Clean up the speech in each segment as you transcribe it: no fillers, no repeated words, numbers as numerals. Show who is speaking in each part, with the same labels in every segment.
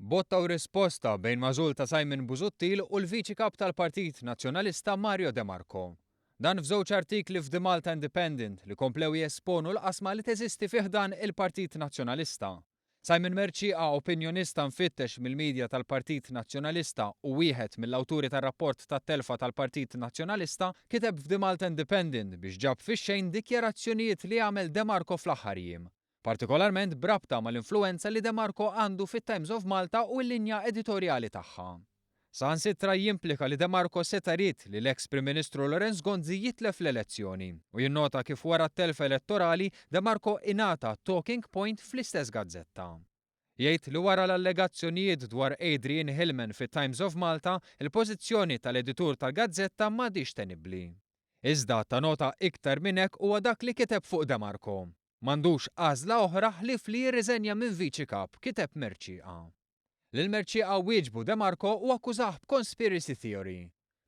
Speaker 1: Botta u risposta bejn magħżul ta' Simon Busuttil u l-Viċi Kap tal-Partit Nazzjonalista Mario De Marco. Dan f'żewġ artikli f'The Malta Independent li komplew jesponu l-qasma li teżisti fi ħdan il-Partit Nazzjonalista. Simon Mercieca, opinjonista mfittex mill-media tal-Partit Nazzjonalista u wieħed mill-awturi tar-rapport tat-telfa tal-Partit Nazzjonalista, kiteb f'The Malta Independent biex ġab fix-xejn dikjarazzjonijiet li għamel De Marco fl-aħħar jiem. Partikolarment b'rabta mal-influwenza li De Marco għandu fit-Times of Malta u l-linja editorjali tagħha. Saħansitra jimplika li De Marco seta' ried li l-eks Prim Ministru Lawrence Gonzi jitlef l-elezzjoni u jinnota kif wara t-telfa elettorali De Marco ingħata talking point fl-istess gazzetta. Jgħid li wara l-allegazzjonijiet dwar Adrian Hillman fit-Times of Malta, il-pożizzjoni tal-editur tal-gazzetta m'għadhiex tenibbli. Iżda ta' nota iktar minn hekk huwa dak li kiteb fuq De Marco. M'għandux għażla oħra ħlief li jirriżenja minn Viċi Kap, kiteb Mercieca. Lil Mercieca wieġbu De Marco u akkużah b'conspiracy theory.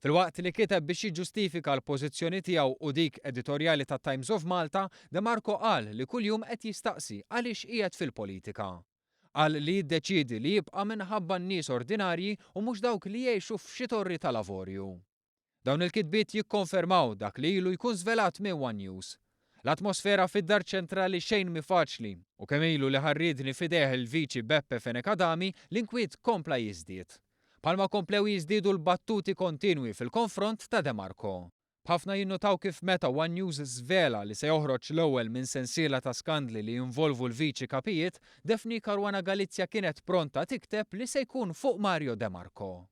Speaker 1: Filwaqt li kiteb biex jiġġustifika l-pożizzjoni tiegħu u dik editorjali tat-Times of Malta, De Marco qal li kuljum qed jistaqsi għaliex qiegħed fil-politika. Qal li jiddeċiedi li jibqa' minħabba n-nies ordinarji u mhux dawk li jgħixu f'xi torri tal-avorju. Dawn il-kitbiet jikkonfermaw dak li ilu jkun żvelat minn one News. L-atmosfera fid-Dar Ċentrali xejn mhi faċli u kemm ilu li ħa r-riedni f'idejh il-Viċi Beppe Fenech Adami, l-inkwiet kompla jiżdied. Bħalma komplew jiżdiedu l-battuti kontinwi fil-konfront ta' De Marco. B'ħafna jinnutaw kif meta one News żvela li se joħroġ l-ewwel minn sensiela ta' skandli li jinvolvu l-Viċi Kapijiet, Daphne Caruana Galizia kienet pronta tikteb li se jkun fuq Mario De Marco.